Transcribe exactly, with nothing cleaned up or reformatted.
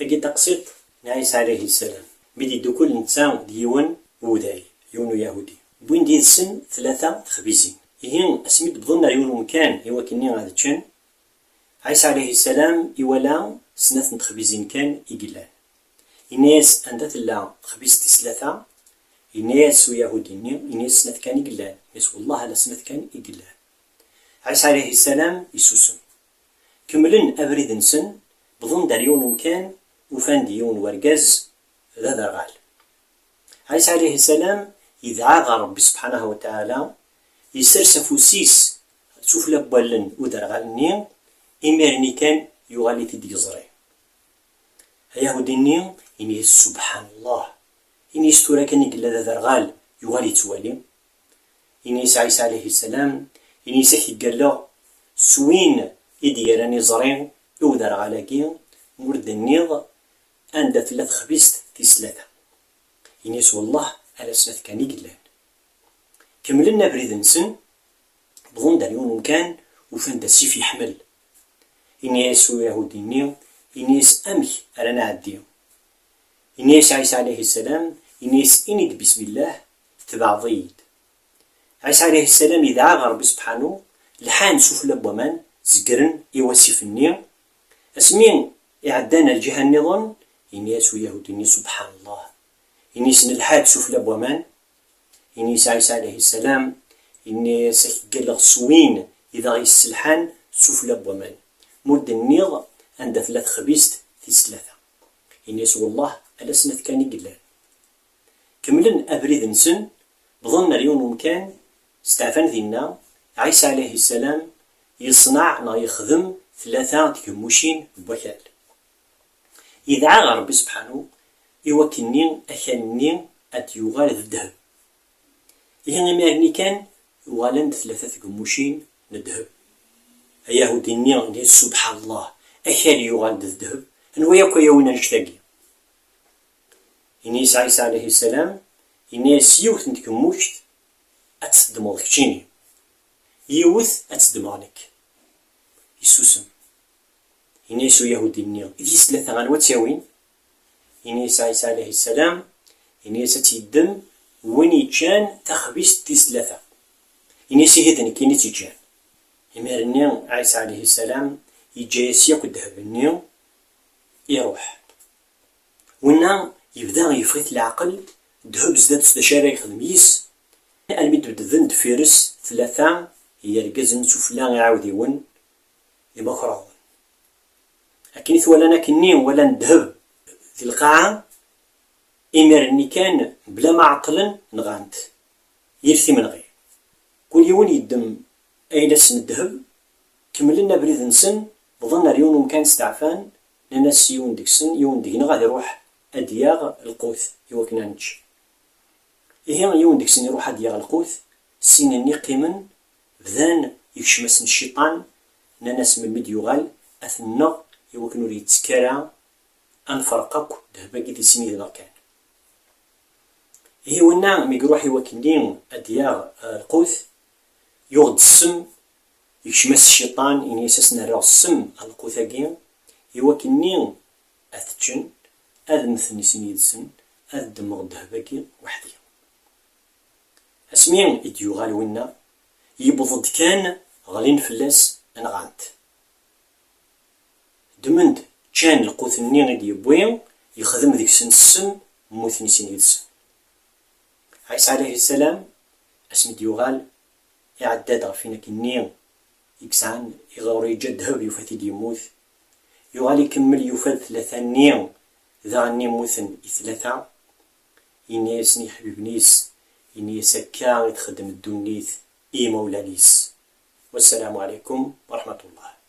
Tagi d taqsiṭ n Ɛisa ɛlayhi ssalam, mi d-iddukul netta d yiwen n uday, yiwen uyahudi. Wwin-d yid-sen tlata texbizin. Ihi, asmi d-wwḍen ar yiwen umkan i wakken-nni ad ččen, Ɛisa ɛlayhi ssalam iwala snat n texbizin kan i yellan. Yenna-yas: "Anda tella texbizt tis tlata?" Yenna-yas uyahudi-nni, yenna-yas: "Snat kan i yellan." Yenna-yas: "Wellah, ala snat kan i yellan." Ɛisa ɛlayhi ssalam isusem. Kemmlen abrid-nsen, wwḍen-d ar yiwen umkan, ufan-d yiwen wergaz d aderɣal. Ɛisa ɛlayhi ssalam yedɛa ɣer Ṛebbi subḥanahu wa taɛala, yessers afus-is sufella n wallen n uderɣal-nni, imir-nni kan yuɣal-it-id yeẓri. Ayahudi-nni, ini-as: "Subḥan Allah." Ini-as: "Tura kan i yella d aderɣal, yuɣal yettwali." Ini-as Ɛisa ɛlayhi ssalam, ini-as: "Ad k-ggalleɣ s win i d-yerran iẓri i uderɣal-agi, ma ur d-tenniḍ anda tella texbizt tis tlata." Ini-as: "Wellah, ala snat kan i yellan." Kemmlen abrid-nsen, wwḍen-d ar yiwen umkan, ufan-d asif yeḥmel. Ini-as uyahudi-nni, ini-as: "Amek ara nɛeddi?" Ini-as Ɛisa ɛlayhi ssalam, ini-as: "Ini-d bismillah, tetbeɛḍ-iyi-d." Ɛisa ɛlayhi ssalam yedɛa ɣer Ṛebbi subḥanu, lḥan sufella n waman, zegren i wasif-nni. Asmi iɛeddan ar lǧiha nniḍen, ini-as uyahudi-nni: "Subḥan Allah." Ini-as: "Nelḥa-d sufella n waman." Ini-as Ɛisa ɛlayhi ssalam, ini-as: "Ad k-ggalleɣ s win i d aɣ-yesselḥan sufella n waman, ma ur d-tenniḍ anda tella texbizt tis tlata." Ini-as: "Wellah, ala snat kan i yellan." Kemmlen abrid-nsen, wwḍen ar yiwen umkan, steɛfan dinna. Ɛisa ɛlayhi ssalam yeṣneɛ neɣ yexdem tlata tgemmucin n wakal. Yedɛa ɣer Ṛebbi subḥanu i wakken-nni akal-nni ad d-yuɣal d ddheb. Ihi, imir-nni kan uɣalen-d tlata tgemmucin n ddheb. Ayahudi-nni, ini-as: "Subḥan Allah, akal yuɣal-d d ddheb, anwa yakk ay yawin annect-agi?" Ini-as Ɛisa ɛlayhi ssalam, ini-as: "Yiwet n tgemmuct ad tt-teddmeḍ keččini, yiwet ad tt-ddmeɣ nekk." Yessusem. Ini-as uyahudi-nni: "I tis tlata anwa ad tt-yawin?" Ini-as Ɛisa ɛlayhi ssalam, ini-as: "Ad tt-yeddem win yeččan taxbizt tis tlata." Ini-as: "Ihi d nekkini i tt-yeččan." Imir-nni Ɛisa ɛlayhi ssalam yeǧǧa-yas yakk ddheb-nni, iruḥ. Winna yebda yeffeɣ-it leɛqel, ddheb zdat-s d acu ara yexdem yis, almi d-bedden deffir-s tlata yergazen sufella iɛawdiwen d imakṛaḍen. Akken i t-walan akkenni, walan ddheb di lqaɛa, imir-nni kan, bla ma ɛeṭṭlen, nɣan-t yir timenɣi. Kul yiwen yeddem ayla-s n ddheb, kemmlen abrid-nsen, wwḍen ar yiwen umkan steɛfan, nnan-as yiwen deg-sen, yiwen deg-neɣ ad iruḥ ad d-yaɣ lqut i wakken ad nečč. Ihi yiwen deg-sen iruḥ ad d-yaɣ lqut, sin-nni qqimen, bdan yekcem-asen cciṭan, nnan-as melmi d-yuɣal ad t-nneɣ i wakken ur yettekk ara ad nefreq akk ddheb-agi di sin yid-neɣ kan. Ihi winna mi iruḥ i wakken-nni ad d-yaɣ, eh, lqut, yuɣ-d ssem, yekcem-as cciṭan, ini-as ad sen-rreɣ ssem ɣer lqut-agi, i wakken-nni ad t-ččen, ad mmten i sin yid-sen, ad ddmeɣ ddheb-agi weḥd-i. Asmi i d-yuɣal winna, yewweḍ-d kan, ɣlin fell-as, nɣan-t. Ddmen-d, ččan lqut-nni i d-yewwi, yexdem deg-sen ssem, mmuten i sin yid-sen. Ɛisa ɛlayhi ssalam, asmi d-yuɣal, iɛedda-d ɣef win akkenni i yesɛan, iɣer ur yeǧǧa ddheb, yufa-t-id yemmut. Yuɣal ikemmel, yufa-d tlata-nni, daɣen-nni mmuten i tlata. Yenna-yasen i yiḥbiben-is, yenna-yas akka i txeddem ddunit i yimawlan-is. Wassalamu ɛalaykum wa raḥmatullah.